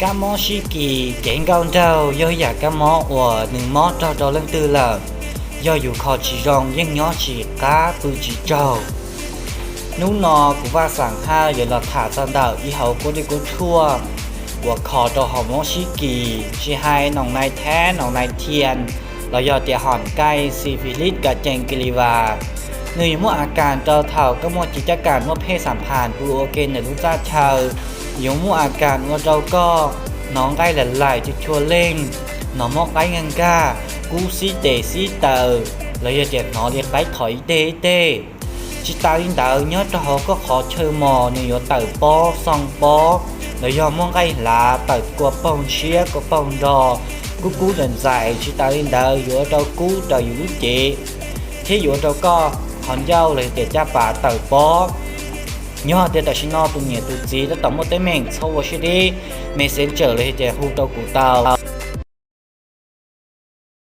Kab mob sib kis kev nkauj nraug yog ib yam kab mob uas nws mob raug rau leej twg lawm, yog yus kho tsis zoo yeej nyob tsis qab pw tsis tsaug. Hnub no kuv Vaj Xam Haj yuav los tham txog ntawm ib hauv kuab dej kuab tshuaj uas kho rau hauv mob sib kis, tsis hais noom nai thab, noom nai thian, los yog tias hom kai, syphilis, ka cees, kis lis vas. Nws yuav muaj a kas rau thaum koj muaj cev caj kas muaj phej xam phas pw ua ke ntawm lub txaj chaw, yuav muaj a kas ua rau koj hnov nqaij lam laim chua chua leej, hnov mob qaib nkag nkag, kub xib tes xib taws, los yog tias hnov li qaib thov ib teg ib teg. Tsis tas li ntawd, nyob rau hauv koj qhov chaw mos nws yuav tawm pob xoo pob, los yog muaj nqaij hlav tawm kua paug ntshiab kua paug nrog, kub kub ntxais ntxais. Tsis tas li ntawd, yuav ua rau kub raws yus lub cev, thiab yuav ua rau koj qhov ncauj los yog tias caj pas tawm pob. Yog tias tam sim no tus niam tus txiv tab tom muaj teeb meem, txhob ua siab deb, messenger los yog tias hu rau kuv tau.